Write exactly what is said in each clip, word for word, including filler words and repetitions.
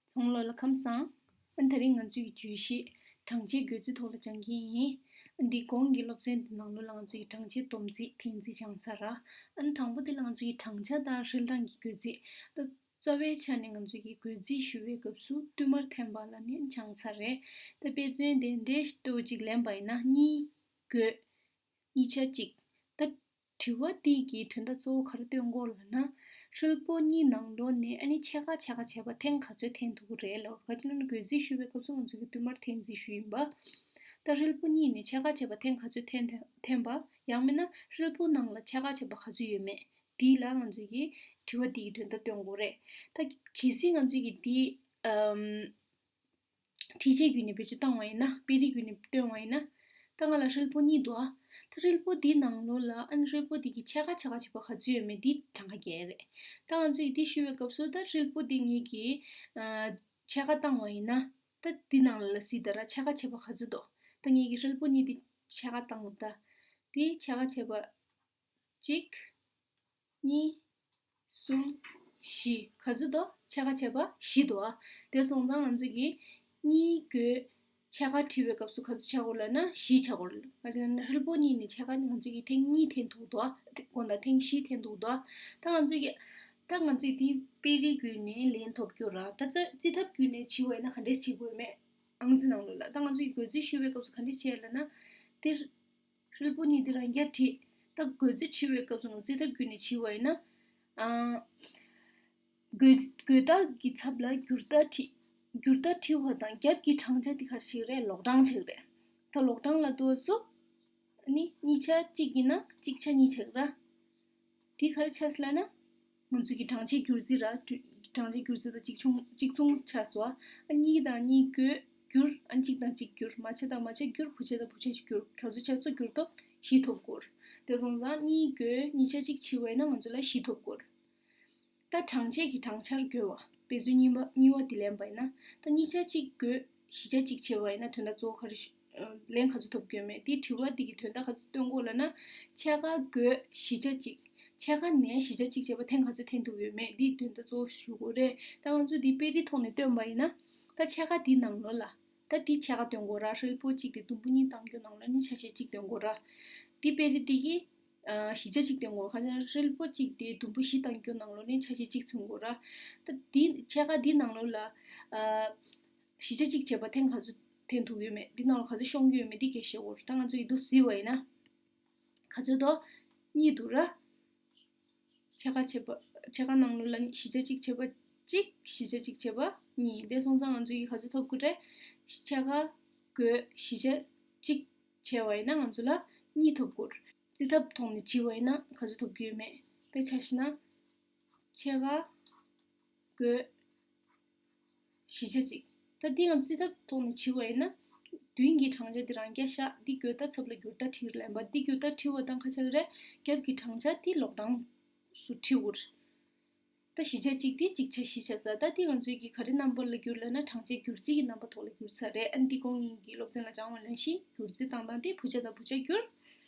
ཚང་མ་ལ་ཁམས་བཟང་། ཨ་ནི་དེ་རིང་ང་ཚོའི་བརྗོད་གཞི་གྲངས་ཆའི་བགོ་རྩིས་ཐོག་ལ་སྦྱང་གི་ཡིན། ཨ་ནི་འདི་གོང་གི་སློབ་ཚན་འདི་ནང་ལོགས་ལ་ང་ཚོའི་གྲངས་ཆའི་སྡོམ་རྩིས་འཐེན་རྩིས་སྦྱངས་ཚར་ར། ཨ་ནི་དང་པོ་དེ་ལ་ང་ཚོའི་གྲངས་ཆ་དང་ཧྲིལ་གྲངས་ཀྱི་བགོ་རྩིས། ད་རྩ་བའི་ཆ་ནས་ང་ཚོའི་བགོ་རྩིས་ཞུ་བའི་སྐབས་སུ་བསྟུད་མར་འཐེན་པ་ལ་ནི་སྦྱངས་ཚར་རེད། ད་དཔེ་མཚོན་དེ་འདྲའི་ལྟ་བུ་ཅིག་ལེན་པ་ཡིན་ན། གཉིས་བགོ་གཉིས་ཆ་གཅིག་ད་དྲི་བ་འདི་གི་དོན་དག་གཙོ་བོ་ག་རེ་སྟོན་གྱི་ཡོད་ལབ་ན། ཧྲིལ་པོ་གཉིས་ནང་ལོགས་ནས་ཨ་ནི་ཕྱེད་ཀ་ཕྱེད་ཀ་བྱས་པ་ཐེངས་ག་ཚོད་འཐེན་ཐུབ་ཀྱི་རེད་ལབ། ག་ཅི་ལབ་ན་བགོ་རྩིས་ཞུ་བའི་སྐབས་སུ་ང་ཚོ་གིས་བསྟུད་མར་འཐེན་རྩིས་ཞུས་ཡིན་པ། ད་ཧྲིལ་པོ་གཉིས་ནས་ཕྱེད་ཀ་བྱས་པ་ཐེངས་ག་ཚོད་འཐེན་འཐེན་པ། ཡང་མིན་ན་ཧྲིལ་པོ་ནང་ལ་ཕྱེད་ཀ་བྱས་པ་ག་ཚོད་ཡོད་མེད་འདི་ལ་ང་ཚོ་གིས་དྲི་བ་འདི་གི་དོན་དག་སྟོན་དགོས་རེད། ད་གལ་སྲིད་ང་ཚོ་གིས་འདི་ཨམ། འཕྲུལ་ཆས་བརྒྱུད་ནས་བེད་སྤྱོད་བཏང་བ་ཡིན་ན། དཔེ་རིས་བརྒྱུད་ནས་སྟོན་པ་ཡིན་ན། ད་ང་ལ་ཧྲིལ་པོ་གཉིས་འདུག་ཨ། ད་ཧྲིལ་པོ་འདིའི་ནང་ལོགས་ལ་ཨ་ནི་ཧྲིལ་པོ་འདི་གི་ཕྱེད་ཀ་ཕྱེད་ཀ་བྱས་པ་ག་ཚོད་ཡོད་མེད་འདི་གྲངས་ཀ་རྒྱག་ཡ་རེད། ད་ང་ཚོས་འདི་ཞུ་བའི་སྐབས་སུ་ད་ཧྲིལ་པོ་འདི་ངེད་ཀྱིས་ཨ་ཕྱེད་ཀ་བཏང་བ་ཡིན་ན། ད་འདི་ནང་ལ་གཟིགས་དང་ར། ཕྱེད་ཀ་བྱས་པ་ག་ཚོད་འདུག་ད་ངེད་ཀྱིས་ཧྲིལ་པོ་གཉིས་འདི་ཕྱེད་ཀ་བཏང་། ད་འདི་ཕྱེད་ཀ་བྱས་པ་གཅིག་གཉིས། གསུམ། བཞི། ག་ཚོད་འདུག་ཕྱེད་ཀ་བྱས་པ་བཞི་འདུག་ཨ། དེ་སོང་ཙང་ང་ཚོ་གིས་གཉིས་བགོས་ཕྱེད་ཀ་བྲི་བའི་སྐབས་སུ་ག་ཚོད་ཆགས་ཀྱི་ཡོད་ལབ་ན་བཞི་ཆགས་ཀྱི་ཡོད་རེད། ག་ཅི་ལབ་ན་ཧྲིལ་པོ་གཉིས་ནས་ཕྱེད་ཀ་ནི་ང་ཚོ་གིས་ཐེངས་གཉིས་འཐེན་ཐུབ་འདུག་ཨ། དགོངས་དག་ཐེངས་བཞི་འཐེན་ཐུབ་འདུག་ཨ། ད་ང་ཚོ་གིས་ད་ང་ཚོས་འདི་དཔེ་རིས་བརྒྱུད་ནས་ལན་ཐོབ་རྒྱུ་ར། ད་རྩ་རྩིས་ཐབས་བརྒྱུད་ནས་བྲིས་པ་ཡིན་ན་ག་འདྲས་བྲིས་དགོས་མེད། ཨང་རྩིས་ནང་ལོགས་ལ། ད་ང་ཚོ་གིས་བགོ་རྩིས་ཞུ་བའི་སྐབས་སུ་ག་འདྲས་བྱས་ལབ་ན། འདིར་ཧྲིལ་པོ་གཉིས་འདི་རང་རྐྱ་བྲིས། ད་བགོ་རྩིས་བྲི་བའི་སྐབས་སུ་ང་ཚོས་ཐབས་བརྒྱུད་ནས་བྲིས་པ་ཡིན་ན། ཨ། བགོ་བགོ་རྟགས་ཀྱི་ཚབ་ལ་བསྒྱུར་རྟགས་བྲིས། བསྒྱུར་རྟགས་བྲིས་པ་དང་རྒྱབ་ཀྱི་གྲངས་ཆ་འདི་ག་རེ་ཞིག་རེད། ལོག་གྲངས་ཞིག་རེད། ད་ལོག་གྲངས་ལབ་དུས་སུ་ནི་གཉིས་ཆ་གཅིག་ཡིན་ན་གཅིག་ཆ་གཉིས་ཆགས་ར། འདི་ག་རེ་ཆགས་སོང་ལབ་ན། ང་ཚོ་གི་གྲངས་ཆའི་བསྒྱུར་རྩིས་ར། གྲངས་ཆའི་བསྒྱུར་རྩིས་དང་གཅིག་མཚུངས་གཅིག་མཚུངས་ཆགས་སོང་ཨ། གཉིས་དང་གཉིས་བགོས་བསྒྱུར། ཨ། གཅིག་དང་གཅིག་བསྒྱུར། མ་ཆ་དང་མ་ཆ་བསྒྱུར། བུ་ཆ་དང་བུ་ཆ་བསྒྱུར། ག་ཚོད་ཆགས་སོང་། བསྒྱུར་ཐོབ་བཞི་ཐོབ་ཀྱི་ཡོད་རེད། དེ་སོང་ཙང་གཉིས་བགོས་གཉིས་ཆ་གཅིག་བྱས་པ་ཡིན་ན་ང་ཚོ་ལ་བཞི་ཐོབ་ཀྱི་ཡོད་རེད། ད་གྲངས་ཆས་ཀྱི་གྲངས་ཆར་བགོས་པ། དཔེ་མཚོན་གཉིས་པ་གཉིས་པ་དེ་ལེན་པ་ཡིན་ན། ད་གཉིས་ཆ་གཅིག་བགོས་བཞི་ཆ་གཅིག་བྱས་པ་ཡིན་ན་དོན་དག་གཙོ་བོ་ག་རེ་ཞུ། ཨ། ལན་ག་ཚོད་ཐོབ་ཀྱི་ཡོད་མེད། དེའི་དྲི་བ་འདི་གི་དོན་དག་ག་ཚོད་སྟོན་གྱི་ཡོད་ལབ་ན། ཕྱེད་ཀ་བགོས་བཞི་ཆ་གཅིག་ཕྱེད་ཀ་ནས་བཞི་ཆ་གཅིག་བྱས་པ་ཐེངས་ག་ཚོད་འཐེན་ཐུབ་ཀྱི་ཡོད་མེད་འདིའི་དོན་དག་གཙོ་བོ་ཞུ་དགོས་རེད། ད་ང་ཚོས་འདི་དཔེ་རིས་ཐོག་ནས་སྟོན་པ་ཡིན་ན། ད་ཕྱེད་ཀ་འདིའི་ནང་ལོགས་ལ། ད་འདི་ཕྱེད་ཀ་སྟོན་གྱི་ཡོད་ར། ཧྲིལ་པོ་གཅིག་དེ་དུམ་བུ་གཉིས་བཏང་རྒྱུ་ནང་ལོགས་ནས་ཆ་ཤས་གཅིག་སྟོན་གྱི་ཡོད་ར། འདི་དཔེ་རིས་འདི་གི་ཨ། བཞི་ཆ་གཅིག་སྟོན་གྱི་ཡོད། ག་ཅི་ལབ་ན་ཧྲིལ་པོ་གཅིག་དེ་དུམ་བུ་བཞི་བཏང་རྒྱུ་ནང་ལོགས་ནས་ཆ་ཤས་གཅིག་མཚོན་གྱི་ཡོད་ར། ད་འདི་ཕྱེད་ཀ་འདི་ནང་ལོགས་ལ། ཨ། བཞི་ཆ་གཅིག་བྱས་པ་ཐེངས་ག་ཚོད་འཐེན་ཐུབ་ཀྱི་ཡོད་མེད། འདི་ནང་ལ་ག་ཚོད་ཤོང་གི་ཡོད་མེད་འདི་གལ་ཆེ་གི་རེད། ད་ང་ཚོ་ཡིག་ཐོག་གཟིགས་པ་ཡིན་ན། ག་ཚོད་འདུག་གཉིས་འདུག་ར། ཕྱེད་ཀ་བྱས་པ། ཕྱེད་ཀ་ནང་ལོགས་ལ་བཞི་ཆ་གཅིག་བྱས་པ་གཅིག་བཞི་ཆ་གཅིག་བྱས་པ་གཉིས། དེ་སོང་ཙང་ང་ཚོ་ཡིས་ག་ཚོད་ཐོབ་ཀྱི་རེད། ཕྱེད་ཀ་བགོས་བཞི་ཆ་གཅིག་བྱས་པ་ཡིན་ན་ང་ཚོ་ལ་གཉིས་ཐོབ་ཀྱི་རེད། རྩིས་ཐབས་ཐོག་ནས་བྱས་པ་ཡིན་ན་ག་ཚོད་ཐོབ་ཀྱི་ཡོད་མེད། དཔེ་ཆ་བཞག་ན། ཕྱེད་ཀ་བགོས་བཞི་ཆ་གཅིག་ད་འདི་ང་ཚོས་རྩིས་ཐབས་ཐོག་ནས་བྱས་པ་ཡིན་ན། མདུན་གྱི་གྲངས་ཆ་འདི་རང་རྐྱ་བཞག་འདི་བགོ་རྟགས་ཚབ་ལ་བསྒྱུར་རྟགས་བྲིས་ལབ་པ། འདི་བསྒྱུར་རྟགས་བྲིས་པ་དང་ག་ཆགས་རེད། རྒྱབ་ཀྱི་གྲངས་ཆ་འདི་ལོག་གྲངས་སུ་བྲིས་དགོས་རེད། ད་བཞི་ཆ་གཅིག་འདི་གཅིག་ཆ་བཞི་ཆགས་ས། ད་འདི་ང་ཚོས་ཀྱིས་ག་རེ་རྣམ་པ་ལ་བསྒྱུར་ལབ་ན་གྲངས་ཆའི་བསྒྱུར་རྩིས་ཀྱི་རྣམ་པ་ཐོག་ལ་བསྒྱུར་ཚར་རེད། ཨ་ནི་འདི་གོང་གི་སློབ་ཚན་ལ་སྦྱངས་པ་ནང་བཞིན་བསྒྱུར་རྩིས་བཏང་སྟངས་དེ་བུ་ཆ་དང་བུ་ཆ་བསྒྱུར།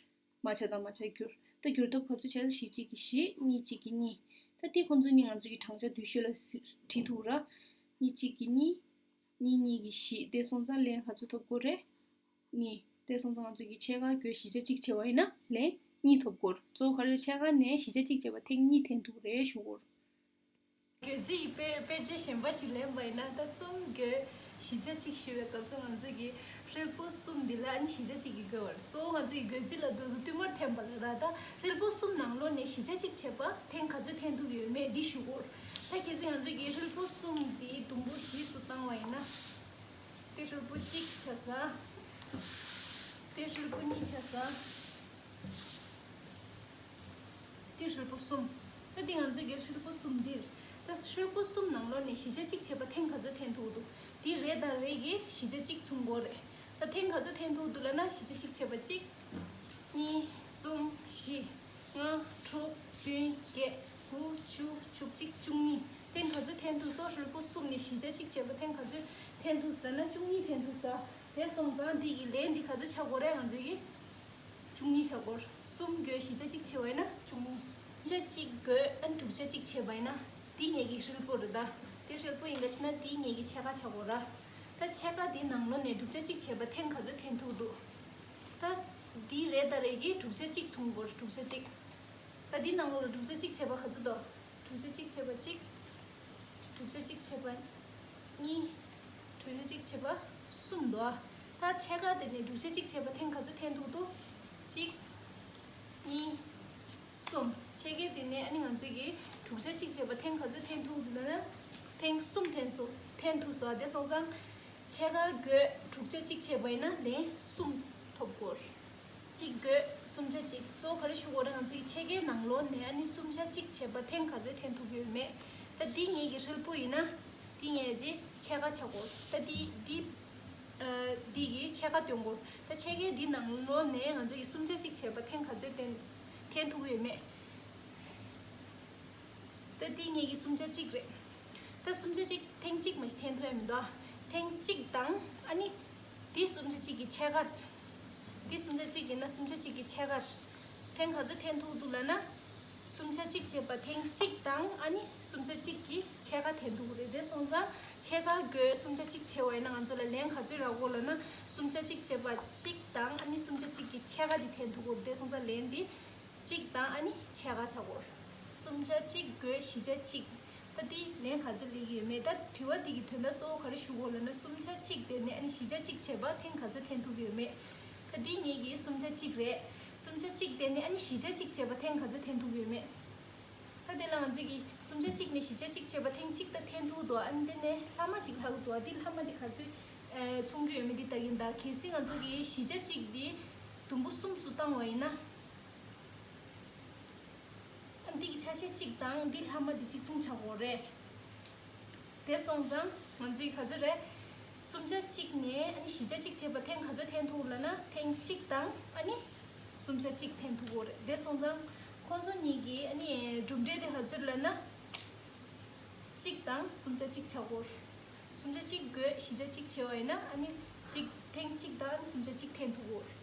མ་ཆ་དང་མ་ཆ་བསྒྱུར། ད་བསྒྱུར་ཐོབ་ག་ཚོད་བྱས། བཞི་གཅིག་གིས་བཞི། གཉིས་གཅིག་གིས་གཉིས། ད་འདི་ཁོང་ཚོ་གཉིས་ང་ཚོ་གི་གྲངས་ཆ་བསྡུས་ཤོས་ལ་བྲིས་འདུག་ར། གཉིས་གཅིག་གིས་གཉིས། གཉིས་གཉིས་ཀྱིས་བཞི། དེ་སོང་ཙང་ལན་ག་ཚོད་ཐོབ་ཀྱི་རེད། གཉིས། དེ་སོང་ཙང་ང་ཚོ་གི་ཕྱེད་ཀ་བགོས་བཞི་ཆ་གཅིག་བྱས་པ་ཡིན་ན་ལན་གཉིས་ཐོབ་ཀྱི་རེད། གཙོ་བོ་ག་རེ། ཕྱེད་ཀ་ནས་བཞི་ཆ་གཅིག་བྱས་པ་ཐེངས་གཉིས་འཐེན་ཐུབ་ཀྱི་རེད་ཞུ་གི་ཡོད། བགོ་རྩིས་ཀྱི་དཔེ་དཔེར་བརྗོད་གཞན་པ་ཞིག་ལེན་པ་ཡིན་ན། ད་གསུམ་བགོས་བཞི་ཆ་གཅིག་ཞུ་བའི་སྐབས་སུ་ང་ཚོ་གི་ཧྲིལ་པོ་གསུམ་འདི་ལ་ཨ་ནི་བཞི་ཆ་གཅིག་གིས་བགོས་པ་རེད། གཙོ་བོ་ང་ཚོ་ཡི་བགོ་རྩིས་ལབ་དུས་སུ་བསྟུད་མར་འཐེན་པ་ལ་ར། ད་ཧྲིལ་པོ་གསུམ་ནང་ལོགས་ནས་བཞི་ཆ་གཅིག་བྱས་པ་ཐེངས་ག་ཚོད་འཐེན་ཐུབ་ཡོད་མེད་འདི་ཞུ་གི་ཡོད། ད་གལ་སྲིད་ང་ཚོ་གི་ཧྲིལ་པོ་གསུམ་འདི་དུམ་བུ་བཞི་སུ་བཏང་བ་ཡིན་ན། དེ་ཧྲིལ་པོ་གཅིག་བྱས་ས། དེ་ཧྲིལ་པོ་གཉིས་བྱས་ས། དེ་ཧྲིལ་པོ་གསུམ། ད་འདི་ང་ཚོ་གི་ཧྲིལ་པོ་གསུམ་འདིར། ད་ཧྲིལ་པོ་གསུམ་ནང་ལོགས་ནས་བཞི་ཆ་གཅིག་བྱས་པ་ཐེངས་ག་ཚོད་འཐེན་ཐུབ་འདུག་དེ་རེ་དང་རེ་གིས་བཞི་ཆ་གཅིག་མཚུངས་དགོས་རེད། ད་ཐེངས་ག་ཚོད་འཐེན་ཐུབ་འདུག་ལབ་ན། བཞི་ཆ་གཅིག་བྱས་པ་གཅིག་གཉིས། གསུམ། བཞི། ལྔ། དྲུག་བདུན། བརྒྱད། དགུ། བཅུ། བཅུ་གཅིག་བཅུ་གཉིས། ཐེངས་ག་ཚོད་འཐེན་ཐུབ་སོང་། ཧྲིལ་པོ་གསུམ་ནས་བཞི་ཆ་གཅིག་བྱས་པ་ཐེངས་ག་ཚོད་འཐེན་ཐུབ་ཟེར་ན་བཅུ་གཉིས་འཐེན་ཐུབ་ས། དེ་སོང་ཙང་འདི་ཡི་ལན་འདི་ག་ཚོད་ཆགས་དགོས་རེད། ང་ཚོ་ཡི་བཅུ་གཉིས་ཆགས་དགོས། གསུམ་བགོས་བཞི་ཆ་གཅིག་བྱས་པ་ཡིན་ན་བཅུ་གཉིས། བཞི་ཆ་གཅིག་བགོས་ཨ་ནི་དྲུག་ཆ་གཅིག་བྱས་པ་ཡིན་ན། འདི་ངེད་ཀྱི་ཧྲིལ་པོ་རེད། ད་ དེ་ཧྲིལ་པོ་ཡིན་ག་ཕྱིན་ན་དེའི་ངེད་ཀྱི་ཕྱེད་ཀ་ཆགས་དགོས་ར། ད་ཕྱེད་ཀ་དེའི་ནང་ལོགས་ནས་དྲུག་ཆ་གཅིག་བྱས་པ་ཐེངས་ག་ཚོད་འཐེན་ཐུབ་འདུག་ད་དེའི་རེ་ད་རེ་གིས་དྲུག་ཆ་གཅིག་མཚུངས་དགོས་ར། དྲུག་ཆ་གཅིག་ད་དེའི་ནང་ལོགས་ལ་དྲུག་ཆ་གཅིག་བྱས་པ་ག་ཚོད་འདུག་དྲུག་ཆ་གཅིག་བྱས་པ་གཅིག་དྲུག་ཆ་གཅིག་བྱས་པ་གཉིས། དྲུག་ཆ་གཅིག་བྱས་པ་གསུམ་འདུག་ཨ། ད་ཕྱེད་ཀ་དེ་ནས་དྲུག་ཆ་གཅིག་བྱས་པ་ཐེངས་ག་ཚོད་འཐེན་ཐུབ་འདུག་གཅིག་གཉིས། གསུམ། ཕྱེད་ཀ་དེ་ནས་ཨ་ནི་ང་ཚོས་ཀྱི་དྲུག་ཆ་གཅིག་བྱས་པ་ཐེངས་ག་ཚོད་འཐེན་ཐུབ་འདུག་ལབ་ན། ཐེངས་གསུམ་འཐེན་སོང་། འཐེན་ཐུབ་སོང་། དེ་སོང་ཙང་ཕྱེད་ཀ་བགོས་དྲུག་ཆ་གཅིག་བྱས་པ་ཡིན་ན་ལན་གསུམ་ཐོབ་དགོས། གཅིག་བགོས་སུམ་ཆ་གཅིག་གཙོ་བོ་ག་རེ་ཞུ་དགོས་རེད། ང་ཚོ་ཡི་ཕྱེད་ཀའི་ནང་ལོགས་ནས་ཨ་ནི་སུམ་ཆ་གཅིག་བྱས་པ་ཐེངས་ག་ཚོད་འཐེན་ཐུབ་ཡོད་མེད། ད་འདི་ངེད་ཀྱི་ཧྲིལ་པོ་ཡིན་ན། འདི་ངེད་ཀྱི་ཕྱེད་ཀ་ཆགས་དགོས། ད་འདི་འདི་ཨ་འདི་གི་ཕྱེད་ཀ་སྟོན་དགོས། ད་ཕྱེད་ཀའི་འདི་ནང་ལོགས་ནས་ང་ཚོ་ཡི་སུམ་ཆ་གཅིག་བྱས་པ་ཐེངས་ག་ཚོད་འཐེན་འཐེན་ཐུབ་ཡོད་མེད། ད་འདི་ངེད་ཀྱི་སུམ་ཆ་གཅིག་རེད། ད་སུམ་ཆ་གཅིག་ཐེངས་གཅིག་མ་གཏོགས་འཐེན་ཐུབ་ཡ་མི་འདུག་ཐེངས་གཅིག་དང་ཨ་ནི། འདི་སུམ་ཆ་གཅིག་གི་ཕྱེད་ཀ། འདི་སུམ་ཆ་གཅིག་ཡིན་ན་སུམ་ཆ་གཅིག་གི་ཕྱེད་ཀ། ཐེངས་ག་ཚོད་འཐེན་ཐུབ་འདུག་ལབ་ན། སུམ་ཆ་གཅིག་བྱས་པ་ཐེངས་གཅིག་དང་ཨ་ནི་སུམ་ཆ་གཅིག་གི་ཕྱེད་ཀ་འཐེན་ཐུབ་རེད། དེ་སོང་ཙང་ཕྱེད་ཀ་བགོས་སུམ་ཆ་གཅིག་བྱས་པ་ཡིན་ན་ང་ཚོ་ལ་ལན་ག་ཚོད་རག་གོ་ལབ་ན། སུམ་ཆ་གཅིག་བྱས་པ་གཅིག་དང་ཨ་ནི་སུམ་ཆ་གཅིག་གི་ཕྱེད་ཀ་འདི་འཐེན་ཐུབ་གོ། དེ་སོང་ཙང་ལན་འདི་གཅིག་དང་ཨ་ནི་ཕྱེད་ཀ་ཆགས་གོ། སུམ་ཆ་གཅིག་བགོས་བཞི་ཆ་གཅིག་ད་འདི་ལན་ག་ཚོད་སླེབས་ཀྱི་ཡོད་མེད། ད་དྲི་བ་འདི་གི་དོན་དག་གཙོ་བོ་ག་རེ་ཞུ་དགོས་ལབ་ན། སུམ་ཆ་གཅིག་དེ་ནས་ཨ་ནི་བཞི་ཆ་གཅིག་བྱས་པ་ཐེངས་ག་ཚོད་འཐེན་ཐུབ་ཀྱི་ཡོད་མེད། ད་འདི་ངེད་ཀྱི་སུམ་ཆ་གཅིག་རེད། སུམ་ཆ་གཅིག་དེ་ནས་ཨ་ནི་བཞི་ཆ་གཅིག་བྱས་པ་ཐེངས་ག་ཚོད་འཐེན་ཐུབ་ཀྱི་ཡོད་མེད། ད་དེ་ལ་ང་ཚོས་ཀྱི་སུམ་ཆ་གཅིག་ནས་བཞི་ཆ་གཅིག་བྱས་པ་ཐེངས་གཅིག་ད་འཐེན་ཐུབ་འདུག་ཨ་ནི་དེ་ནས་ལྷག་མ་གཅིག་ལྷག་འདུག་འདི་ལྷག་མ་འདི་ག་ཚོད་ཨེ་མཚུངས་ཀྱི་ཡོད་མེད་འདི་ལྟ་གིན། ད་གལ་སྲིད་ང་ཚོ་གི་བཞི་ཆ་གཅིག་འདི་དུམ་བུ་གསུམ་སུ་བཏང་བ་ཡིན་ན། ཨ་ནི་འདི་གི་ཆ་ཤས་གཅིག་དང་འདི་ལྷག་མ་འདི་གཅིག་མཚུངས་ཆགས་ཀྱི་ཡོད་རེད། དེ་སོང་ཙང་ང་ཚོའི་ག་ཚོད་རེད། སུམ་ཆ་གཅིག་ནས་ཨ་ནི་བཞི་ཆ་གཅིག་བྱས་པ་ཐེངས་ག་ཚོད་འཐེན་ཐུབ་ལབ་ན། ཐེངས་གཅིག་དང་ཨ་ནི་སུམ་ཆ་གཅིག་འཐེན་ཐུབ་ཀྱི་ཡོད་རེད། དེ་སོང་ཙང་ཁོང་ཚོ་གཉིས་ཀྱི་ཨ་ནི་གྲུབ་འབྲས་དེ་ག་ཚོད་ལབ་ན། གཅིག་དང་སུམ་ཆ་གཅིག་ཆགས་ཀྱི་ཡོད། སུམ་ཆ་གཅིག་བགོས་བཞི་ཆ་གཅིག་བྱས་པ་ཡིན་ན་ཨ་ནི་གཅིག་ཐེངས་གཅིག་དང་ཨ་ནི་སུམ་ཆ་གཅིག་འཐེན་ཐུབ་ཀྱི་ཡོད་རེད།